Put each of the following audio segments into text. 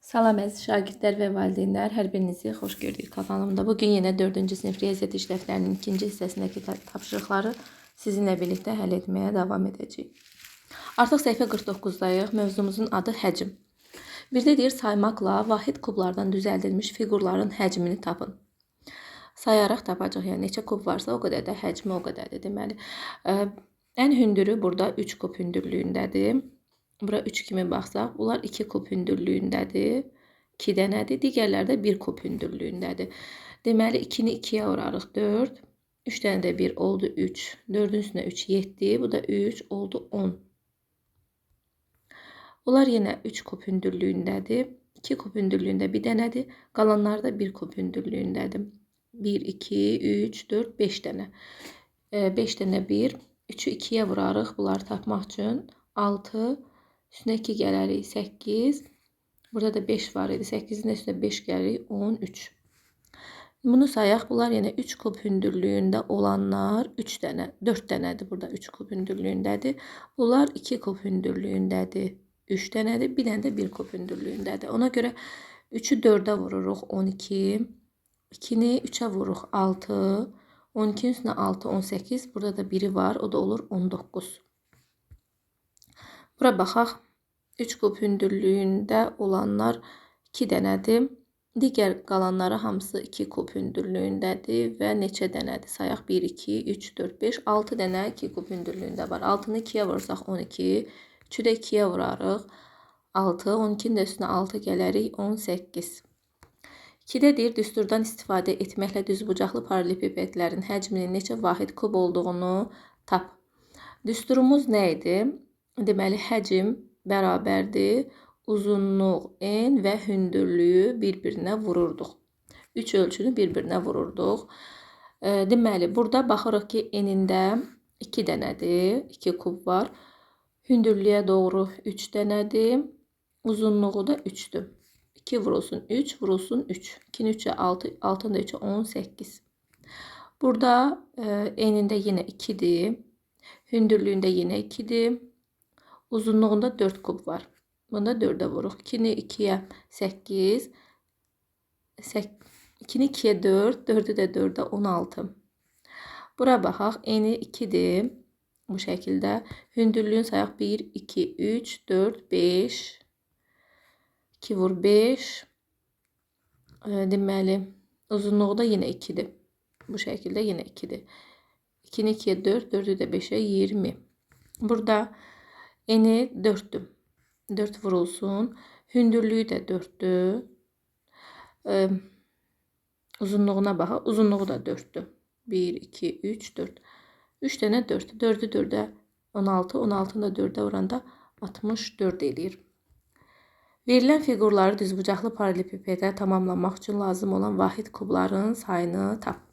Salam əziz şagirdlər və valideynlər, hər birinizi xoş gördük kanalımda. Bugün yenə 4-cü sinif riyaziyyat işləvlərinin ikinci hissəsindəki tapşırıqları sizinlə birlikdə həll etməyə davam edəcəyik. Artıq səhifə 49-dayıq. Mövzumuzun adı həcm. Bir də deyir, saymaqla vahid kublardan düzəldilmiş fiqurların həcmini tapın. Sayaraq tapacaq. Yəni neçə kub varsa o qədər də həcmi o qədərdir. Deməli, ən hündürü burada 3 kub hündürlüyündədir. Bura 3 kimi baxsaq, bunlar 2 kub hündürlüyündədir. 2 dənədir. Digərləri də 1 kub hündürlüyündədir. Deməli, 2-ni 2-yə vurarıq 4. 3 dənə də 1 oldu 3. 4-ün üstünə 3 7. Bu da 3 oldu 10. Bunlar yenə 3 kub hündürlüyündədir. 2 kub hündürlüyündə bir dənədir. Qalanları da 1 kub hündürlüyündədir. 1, 2, 3, 4, 5 dənə. 5 dənə 1. 3-ü 2-yə vurarıq bunları tapmaq üçün. 6. Üstünə 2 gələrik 8. Burada da 5 var idi. 8-in üstünə 5 gəlirik 13. Bunu sayaq. Bunlar yenə 3 kub hündürlüyündə olanlar 3 dənə, 4 dənədir. Burada 3 kub hündürlüyündədir. Bunlar 2 kub hündürlüyündədir. 3 dənədir. Bir dənə də 1 kub hündürlüyündədir. Ona görə 3-ü 4-ə vururuq 12. 2-ni 3-ə vururuq 6. 12-nin üstünə 6, 18. Burada da biri var. O da olur 19. Bura baxaq. 3 kub hündürlüyündə olanlar 2 dənədir. Digər qalanları hamısı 2 kub hündürlüyündədir və neçə dənədir? Sayaq 1, 2, 3, 4, 5, 6 dənə 2 kub hündürlüyündə var. 6-nı 2-yə vursaq 12, 3-ü də 2-yə vurarıq 6, 12-nin də üstünə 6 gələrik 18. 2-də deyir, düsturdan istifadə etməklə düzbucaqlı paralelipipedlərin həcminin neçə vahid kub olduğunu tap. Düsturumuz nə idi? Deməli, həcm bərabərdir. Uzunluq n və hündürlüyü bir-birinə vururduq. 3 ölçünü bir-birinə vururduq. Deməli, burada baxırıq ki, n-ində 2 dənədir. 2 kub var. Hündürlüyə doğru 3 dənədir. Uzunluğu da 3-dür. 2 vurulsun 3, vurulsun 3. 2-ni 3-ə 6, 6-nı da 3-ə 18. Burada n-ində yenə 2-dir. Hündürlüyündə yenə 2-dir. Uzunluğunda 4 kub var. Bunda 4-ə vururuq. 2-ni 2-yə 8, 2-ni 2-yə 4, 4-ü də 4-ə 16. Bura baxaq. Eni 2-dir. Bu şəkildə. Hündürlüyünü sayaq. 1, 2, 3, 4, 5. 2 vur 5. Deməli, uzunluğu da yenə 2-dir. Bu şəkildə yenə 2-dir. 2-ni 2-yə 4, 4-ü də 5-ə 20. Burada eni 4-dür. 4 vurulsun. Hündürlüyü də 4-dür. Uzunluğuna baxaq. Uzunluğu da 4-dür. 1, 2, 3, 4. 3 dənə 4. 4-ü 4-ə 16. 16-nı da 4-ə vuranda 64 eləyir. Verilən fiqurları düzbucaqlı paralelepipedə tamamlamaq üçün lazım olan vahid kubların sayını tap.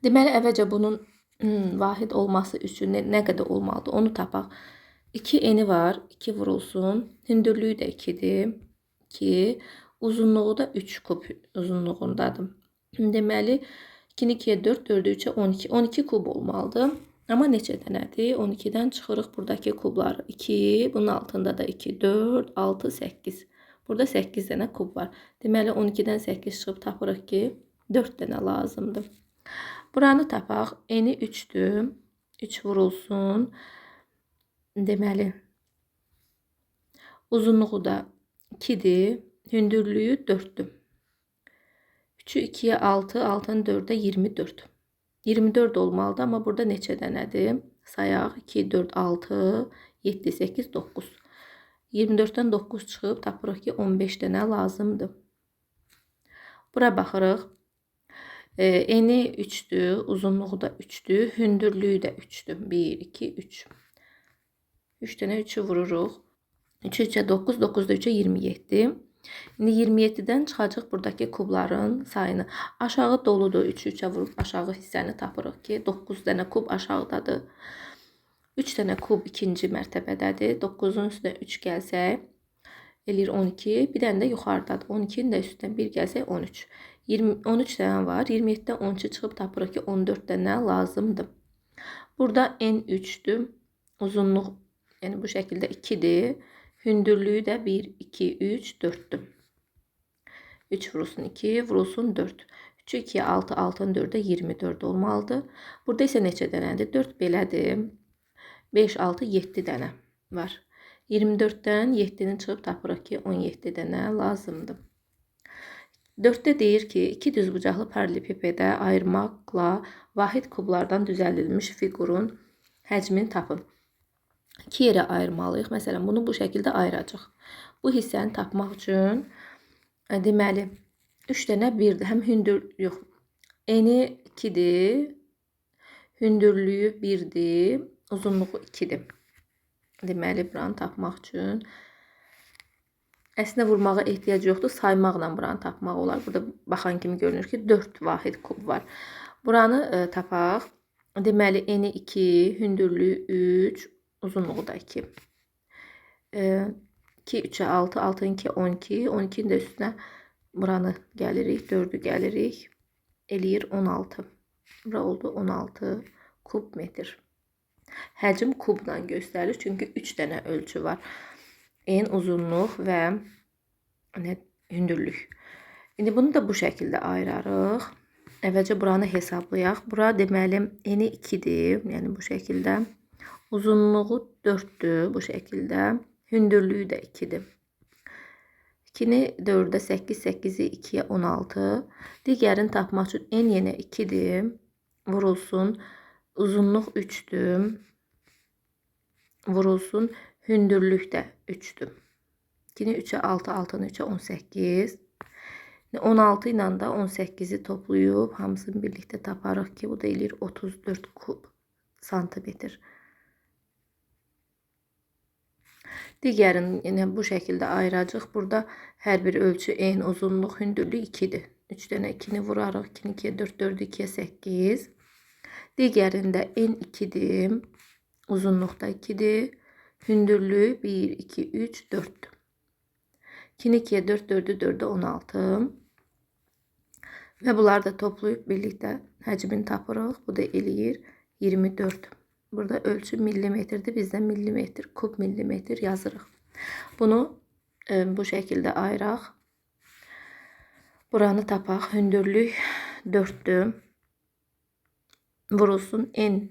Deməli, əvvəlcə bunun vahid olması üçün nə qədər olmalıdır, onu tapaq. 2 eni var, 2 vurulsun. Hündürlüyü də 2-dir. 2. Uzunluğu da 3 kub uzunluğundadır. Deməli, 2-ni 2-yə 4, 4-ü 3-ə 12. 12 kub olmalıdır. Amma neçə dənədir? 12-dən çıxırıq buradakı kubları. 2, bunun altında da 2, 4, 6, 8. Burada 8 dənə kub var. Deməli, 12-dən 8 çıxıb tapırıq ki, 4 dənə lazımdır. Buranı tapaq. Eni 3-dür. 3 vurulsun. Deməli, uzunluğu da 2-dir. Hündürlüyü 4-dür. 3-ü 2-yə 6, 6-nı 4-ə 24. 24 olmalıdır, amma burada neçə dənədir? Sayaq. 2, 4, 6, 7, 8, 9. 24-dən 9 çıxıb tapırıq ki, 15 dənə lazımdır. Bura baxırıq. Eni 3-dür, uzunluğu da 3-dür, hündürlüyü də 3-dür. 1, 2, 3. 3 dənə 3-ü vururuq. 3-ü 3-ə 9, 9-da 3-ə 27. İndi 27-dən çıxacaq buradakı kubların sayını. Aşağı doludur. 3-ü 3-ə vurub aşağı hissəni tapırıq ki, 9 dənə kub aşağıdadır. 3 dənə kub ikinci mərtəbədədir. 9-un üstünə 3 gəlsək, eləyir 12. Bir dənə də yuxarıdadır. 12-nin də üstünə 1 gəlsək 13. 13 dənə var. 27-dən 13 çıxıb tapırıq ki, 14 dənə lazımdır. Burada n 3-dür. Uzunluq, yəni bu şəkildə 2-dir. Hündürlüyü də 1, 2, 3, 4-dür. 3 vurulsun 2, vurulsun 4. 3, 2, 6, 6-nın 4-ə 24 olmalıdır. Burada isə neçə dənədir? 4 belədir. 5, 6, 7 dənə var. 24-dən 7-ni çıxıb tapırıq ki, 17 dənə lazımdır. 4-də deyir ki, 2 düzbucaqlı parallelepipeddə ayırmaqla vahid kublardan düzəldilmiş fiqurun həcmini tapın. 2 yerə ayırmalıyıq. Məsələn, bunu bu şəkildə ayıracaq. Bu hissəni tapmaq üçün deməli 3 dənə 1-dir. Həm hündür, yox, eni 2-dir, hündürlüyü 1-dir, uzunluğu 2-dir. Deməli, buranı tapmaq üçün əslində vurmağa ehtiyac yoxdur. Saymaqla buranı tapmaq olar. Burada baxan kimi görünür ki, 4 vahid kub var. Buranı tapaq. Deməli, eni 2, hündürlüyü 3, uzunluğu da 2. 2, 3-ə 6, 6-nın 2, 12. 12-nin də üstünə buranı gəlirik, 4-ü gəlirik. Eləyir 16. Bura oldu 16 kub metr. Həcm kubla göstərilir. Çünki 3 dənə ölçü var. En, uzunluq və hündürlük. İndi bunu da bu şəkildə ayırarıq. Əvvəlcə buranı hesablayaq. Bura deməli eni 2-dir. Yəni bu şəkildə. Uzunluğu 4-dür bu şəkildə. Hündürlüyü də 2-dir. 2-ni 4-ə 8, 8-i 2-yə 16. Digərini tapmaq üçün en yenə 2-dir. Vurulsun. Uzunluq 3-dür. Vurulsun. Hündürlük də 3-dür. 2-ni 3-ə 6, 6-nı 3-ə 18. 16 ilə də 18-i toplayıb hamısını birlikdə taparıq ki, bu da eləyir 34 kub santimetr. Digərini yenə bu şəkildə ayıracaq. Burada hər bir ölçü en, uzunluq, hündürlük 2-dir. 3 dənə 2-ni vurarıq. 2-ni 2-yə 4, 4-ü 2-yə 8. Digərində en 2-dir. Uzunluq da 2-dir. Hündürlüyü 1, 2, 3, 4-dür. 2-ni 2-yə 4, 4-ü 4-ə 16. Və bunları da toplayıb birlikdə həcmini tapırıq. Bu da eləyir 24. Burada ölçü millimetrdir. Biz də millimetr, kub millimetr yazırıq. Bunu bu şəkildə ayıraq. Buranı tapaq. Hündürlük 4-dür. Vurulsun. En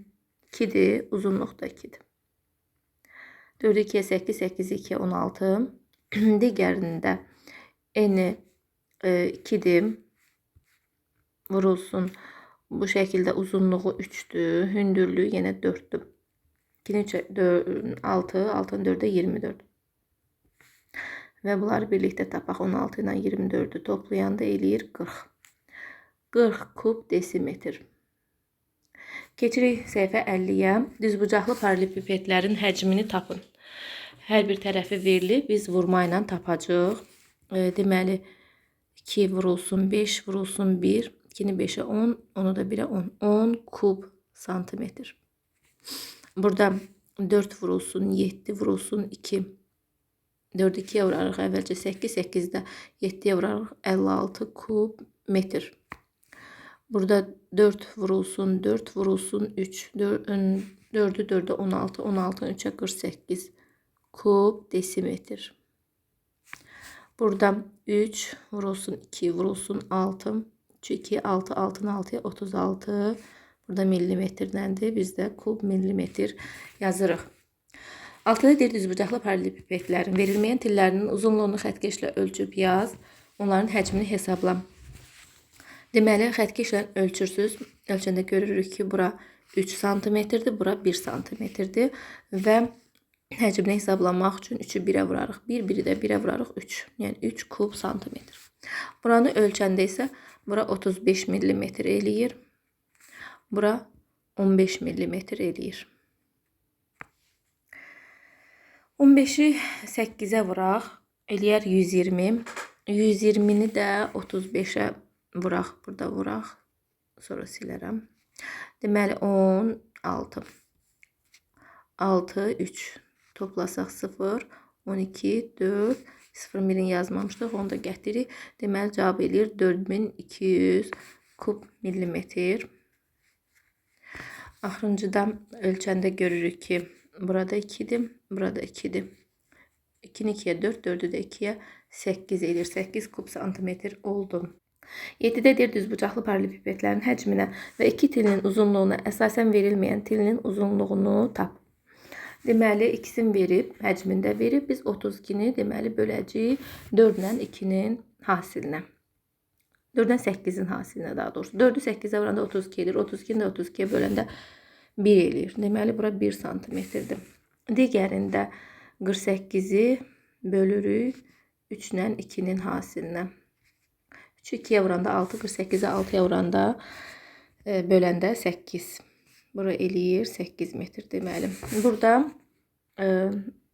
2-dir. Uzunluq da 2-dir. 4-ü 2-yə 8, 8-i 2-yə 16. Digərində eni 2-dir. Vurulsun. Bu şəkildə uzunluğu 3-dür. Hündürlüyü yenə 4-dür. 2-ni 3-ə 6, 6-nı 4-ə 24. Və bunları birlikdə tapaq. 16 ilə 24-ü toplayanda eləyir 40. 40 kub desimetr. Keçirik səhifə 50-yə. Düzbucaqlı parallelepipedlərin həcmini tapın. Hər bir tərəfi verilib. Biz vurma ilə tapacağıq. Deməli, 2 vurulsun 5 vurulsun 1. 2-ni 5-ə 10, onu da 1-ə 10. 10 kub santimetr. Burada 4 vurulsun 7 vurulsun 2. 4-ü 2-yə vurarıq. Əvvəlcə 8, 8-də 7-yə vurarıq. 56 kub metr. Burada 4 vurulsun 4 vurulsun 3. 4-ü 4-ə 16, 16-nı 3-ə 48 kub desimetr. Burada 3 vurulsun 2 vurulsun 6. 3, 2, 6, 6-nı 6-ya 36. Burada millimetrdəndir. Biz də kub millimetr yazırıq. Altıda deyir düzbucaqlı parallelepipedlərin verilməyən tillərinin uzunluğunu xəttkeşlə ölçüb yaz. Onların həcmini hesabla. Deməli, xəttkeşlə ölçürsüz. Ölçəndə görürük ki, bura 3 santimetrdir, bura 1 santimetrdir və həcmini hesablamaq üçün 3-ü 1-ə vurarıq. 1, 1-i də 1-ə vurarıq 3. Yəni 3 kub santimetr. Buranı ölçəndə isə bura 35 millimetr eləyir. Bura 15 millimetr eləyir. 15-i 8-ə vuraq. Eləyər 120. 120-ni də 35-ə vuraq. Burada vuraq. Sonra silərəm. Deməli 16. 6, 3. Toplasaq 0, 12, 4. 0 birini yazmamışdıq. Onu da gətirik. Deməli, cavab eləyir 4200 kub millimetr. Axırıncıda ölçəndə görürük ki, burada 2-dir, burada 2-dir. 2-ni 2-yə 4, 4-ü də 2-yə 8 eləyir. 8 kub santimetr oldu. 7-də deyir düzbucaqlı paralelipipedlərin həcminə və 2 tilinin uzunluğuna əsasən verilməyən tilinin uzunluğunu tap. Deməli, ikisini verib, həcmini də verib. Biz 32-ni deməli böləcəyik 4 ilə 2-nin hasilinə. 4-dən 8-in hasilinə daha doğrusu. 4-ü 8-ə vuranda 32 eləyir. 32-ni də 32-yə böləndə 1 eləyir. Deməli, bura 1 santimetrdir. Digərində 48-i bölürük 3 ilə 2-nin hasilinə. 3-ü 2-yə vuranda 6, 48-i 6-ya vuranda böləndə 8. Bura eləyir 8 metr deməli. Burada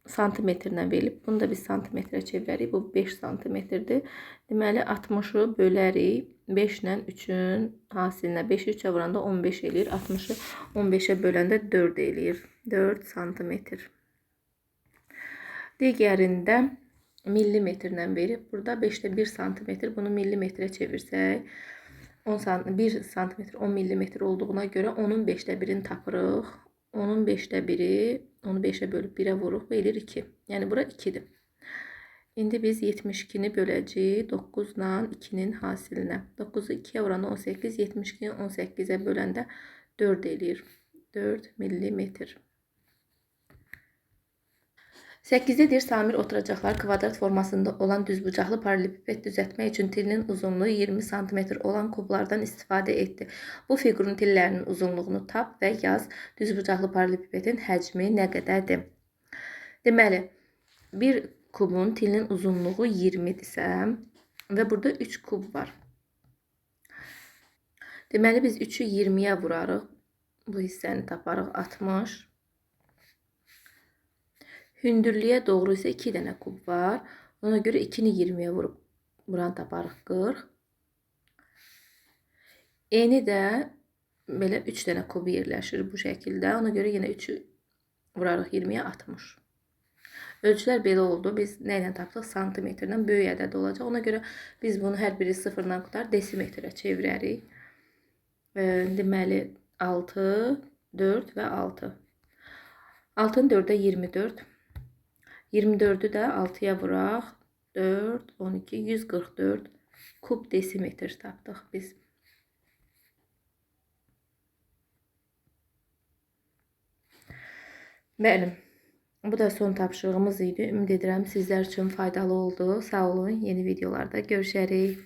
santimetrlə verilib. Bunu da biz santimetrə çevirərik. Bu 5 santimetrdir. Deməli 60-ı bölərik 5 ilə 3-ün hasilinə. 5-i 3-ə vuranda 15 eləyir. 60-ı 15-ə böləndə 4 eləyir. 4 santimetr. Digərində millimetrlə verib. Burada 5-də 1 santimetr. Bunu millimetrə çevirsək 1 santimetr 10 millimetr olduğuna görə onun 5-də 1-ini tapırıq. Onun 5-də 1-i, onu 5-ə bölüb 1-ə vuruq və eləyir 2. Yəni bura 2-dir. İndi biz 72-ni böləcəyik 9 ilə 2-nin hasilinə. 9-u 2-yə vuranda 18, 72-ni 18-ə böləndə 4 eləyir. 4 millimetr. 8-də deyir, Samir oturacaqlar kvadrat formasında olan düzbucaqlı paralelipiped düzəltmək üçün tilinin uzunluğu 20 sm olan kublardan istifadə etdi. Bu fiqurun tillərinin uzunluğunu tap və yaz. Düzbucaqlı paralelipipedin həcmi nə qədərdir? Deməli, bir kubun tilinin uzunluğu 20-dirsə və burada 3 kub var. Deməli, biz 3-ü 20-yə vurarıq. Bu hissəni taparıq 60. Hündürlüyə doğru isə 2 dənə kub var. Ona görə 2-ni 20-yə vurub buranı taparıq 40. Eni də belə 3 dənə kub yerləşir bu şəkildə. Ona görə yenə 3-ü vurarıq 20-yə 60. Ölçülər belə oldu. Biz nə ilə tapdıq? Santimetrdən böyük ədəd olacaq. Ona görə biz bunu hər biri sıfırdan qutar desimetrə çevirərik. Deməli 6, 4 və 6. 6-nın 4-ə 24. 24-ü də 6-ya vuraq. 4, 12, 144 kub desimetr tapdıq biz. Bəli, bu da son tapşırığımız idi. Ümid edirəm sizlər üçün faydalı oldu. Sağ olun. Yeni videolarda görüşərik.